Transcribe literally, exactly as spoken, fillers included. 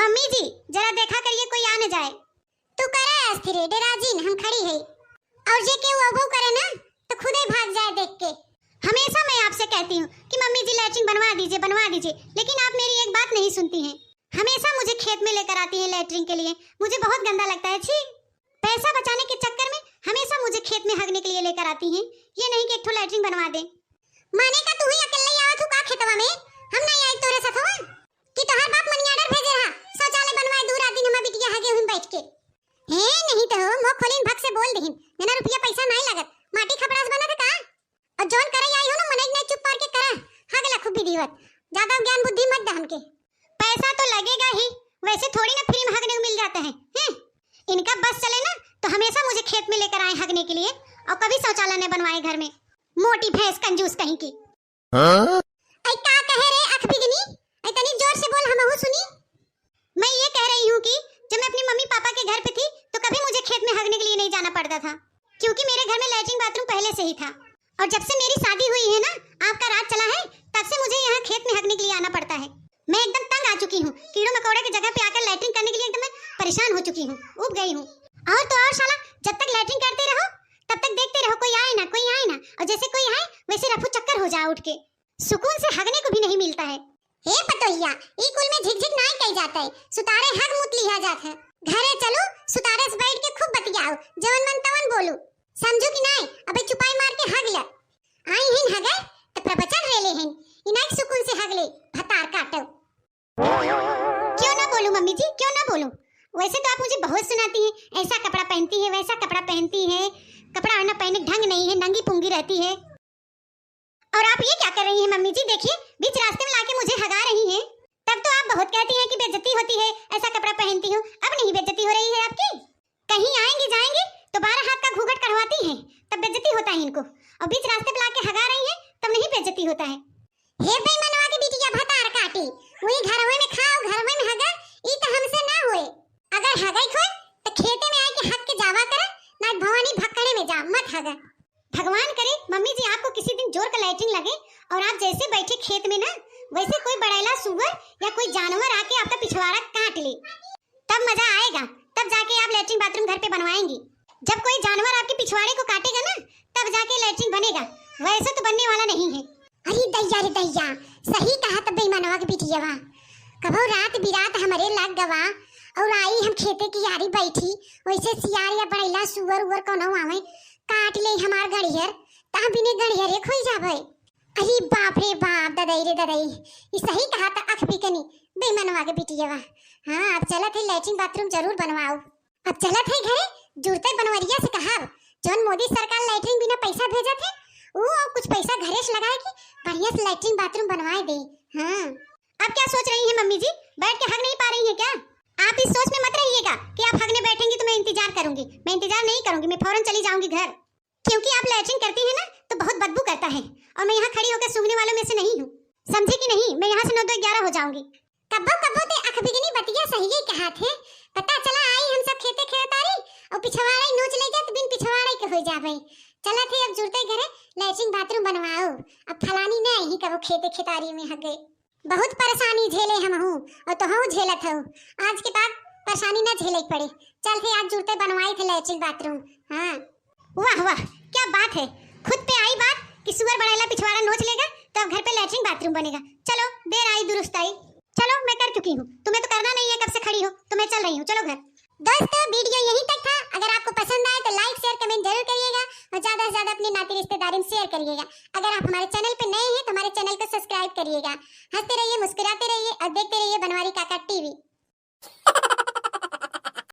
मम्मी जी, जरा देखा करिए, कोई आ न जाए। तू करे अस्थिर, डेरा जिन, हम खड़ी है। और जे केहू अबो करे ना, तो खुदे भाग जाए देख के। हमेशा मैं आपसे कहती हूँ कि मम्मी जी, लैट्रिन बनवा दीजिए, बनवा दीजिए, लेकिन आप मेरी एक बात नहीं सुनती हैं। हमेशा मुझे खेत में लेकर आती हैं लैट्रिन के लिए, मुझे बहुत गंदा लगता है, छी। पैसा बचाने के चक्कर में हमेशा मुझे खेत में हगने के लिए लेकर आती हैं, ये नहीं कि एक ठो लैट्रिन बनवा दें। माने का तू ही अकेले ही आवत हूँ का खेतवा में? हम नहीं आई तोरे साथवा? कि तोहार बाप money order भेजे रहा, शौचालय बनवाए, दू रात दिन हमार बिटिया हगे हुई बैठ के। हे नहीं तो हो, मुँह खोलिन भक से बोल दहिन, जना रुपया पैसा नहीं लागत, माटी खपड़ा से बनत है का? और जौन करे आई हो ना, मनई नहीं चुप मार के करा, हगला खूब विधिवत, ज्यादा ज्ञान बुद्धि मत दे हमके। पैसा तो लगेगा ही, वैसे थोड़ी ना फ्री में हगने को मिल जाता है, हैं? इनका बस चले ना तो हमेशा मुझे खेत में लेकर आए हगने के लिए और कभी शौचालय न बनवाए घर में। मोटी भैंस कंजूस कहीं की। हाँ? ऐ का कहे रे अख बिगनी? ऐ तनी जोर से बोल, हमहू सुनी। मैं ये कह रही हूँ कि जब मैं अपनी मम्मी पापा के घर पे थी तो कभी मुझे खेत में हगने के लिए नहीं जाना पड़ता था, क्योंकि मेरे घर में लैट्रिन बाथरूम पहले से ही था। और जब से मेरी शादी हुई है ना, आपका राज चला है, तब से मुझे यहाँ खेत में हगने के लिए आना पड़ता है। मैं एकदम तंग आ चुकी हूँ, कीड़ों मकोड़ों की जगह पे आकर लैट्रिन करने के लिए एकदम मैं परेशान हो चुकी हूँ, उब गई हूँ। और तो और साला, जब तक लैट्रिन करते रहो तब तक देखते रहो, कोई आए ना, कोई आए ना, और जैसे कोई आए वैसे रफू चक्कर हो जाए उठ के, सुकून से हगने को भी नहीं मिलता है। हे पतोहिया, ई कुल में झिकझिक नाई कही जात है, सुतारे हग मुत लिहा जात है। घरे चलू, सुतारे से बैठ के खूब बतियाओ, जवन मन तवन बोलू, समझू कि नाई? अबे चुपाई मार के हग ले। आई हिन हगे, त प्रवचन रेले हिन, इनाई सुकून से हग ले, भतार काटो। क्यों ना बोलूं मम्मी जी, क्यों ना बोलूं? वैसे तो आप मुझे बहुत सुनाती हैं, ऐसा कपड़ा पहनती है, वैसा कपड़ा पहनती है, कपड़ा ओढ़ना पहने ढंग नहीं है, नंगी पुंगी रहती है। और आप ये क्या कर रही हैं मम्मी जी? देखिए, बीच रास्ते में लाके मुझे हगा रही हैं। तब तो आप बहुत कहती हैं कि बेइज्जती होती है, ऐसा कपड़ा पहनती हो। अब नहीं बेइज्जती हो रही है आपकी? कहीं आएंगी जाएंगी तो बारह हाथ का घूंघट कढ़वाती हैं, तब बेइज्जती होता है इनको। और बीच रास्ते पे लाके हगा रही हैं, तब नहीं बेइज्जती होता है। हे बेईमानवा के बिटिया भतार काटी, वही घरवे में खाओ, घरवे में हगा, ई तो हमसे ना होए। अगर हगई खोए तो खेते में आए के हग के जावा करे, ना भवानी भक्कड़े में जा, मत हगा। भगवान करे मम्मी जी आपको किसी दिन जोर का लैट्रिन लगे और आप जैसे बैठे खेत में ना, वैसे कोई बड़ैला सुअर या कोई जानवर आके आपका पिछवाड़ा काट ले, तब मजा आएगा, तब जाके आप लैट्रिन बाथरूम घर पे बनवाएंगी। जब कोई जानवर आपके पिछवाड़े को काटेगा ना, तब जाके लैट्रिन बनेगा, वैसे तो बनने वाला नहीं है। अरे दैया रे दैया, सही कहा त बेईमानवा के बिटियावा। कबो रात बिरात हमरे लग गवा और आई हम खेते की यारी बैठी, वैसे सियार या बड़ैला सुअर उअर कोनो आवे, काट ले हमार गड़ियर, त हम बिने गड़ियरे खोई जाबे। अरे बाप रे बाप, ददई रे ददई, ई सही कहा त अख बिकनी, बेईमानवा के बिटियावा। हाँ, अब चलत है लैट्रिन बाथरूम जरूर बनवाओ। अब चलत है घरे, जुरते बनवरिया से कहब, जौन मोदी सरकार लैट्रिन बिना पैसा भेजत है, ऊ अब कुछ पैसा घरे से लगाए के बढ़िया से लैट्रिन बाथरूम बनवाए दे। हाँ। अब क्या सोच रही हैं मम्मी जी, बैठ के हग नहीं पा रही हैं क्या? आप इस सोच में मत रहिएगा कि आप हगने बैठेंगी तो मैं इंतजार करूंगी, मैं इंतजार नहीं करूंगी, मैं फौरन चली जाऊंगी घर। क्योंकि आप लैट्रिन करती हैं ना, तो बहुत बदबू करता है, और मैं यहाँ खड़ी होकर सूंघने वालों में से नहीं हूँ, समझे कि नहीं? मैं यहाँ से नौ दो ग्यारह हो जाऊंगी। कब्बो कब्बो ते अख बिगनी बतिया सही कहा थे, पता चला आई हम सब खेते खेतारी और पिछवाड़े नोच ले जात बिन पिछवाड़े के हो जावे। चला थे अब जुरते घरे लैट्रिन बाथरूम बनवाओ, अब फलानी ना यही कबो खेते खेतारी में हगे। बहुत परेशानी झेले हम हूँ और तो हूँ झेलत हूँ, आज के बाद परेशानी ना झेले के पड़े। चल थे आज जुरते बनवाई थे लैट्रिन बाथरूम। हाँ। वाह वाह, क्या बात है, खुद पे आई बात कि सुअर बड़ैला पिछवाड़ा नोच लेगा तो अब घर पे लैट्रिन बाथरूम बनेगा। चलो, देर आई दुरुस्त आई। चलो, मैं कर चुकी हूँ, तुम्हें तो करना नहीं है, कब से खड़ी हो, तो मैं चल रही हूँ, चलो घर। दोस्तों, वीडियो यहीं तक था। अगर आपको पसंद आए तो लाइक शेयर कमेंट जरूर करिएगा और ज्यादा से ज्यादा अपने नाते रिश्तेदारी में शेयर करिएगा। अगर आप हमारे चैनल पे नए हैं तो हमारे चैनल को सब्सक्राइब करिएगा। हंसते रहिए, मुस्कुराते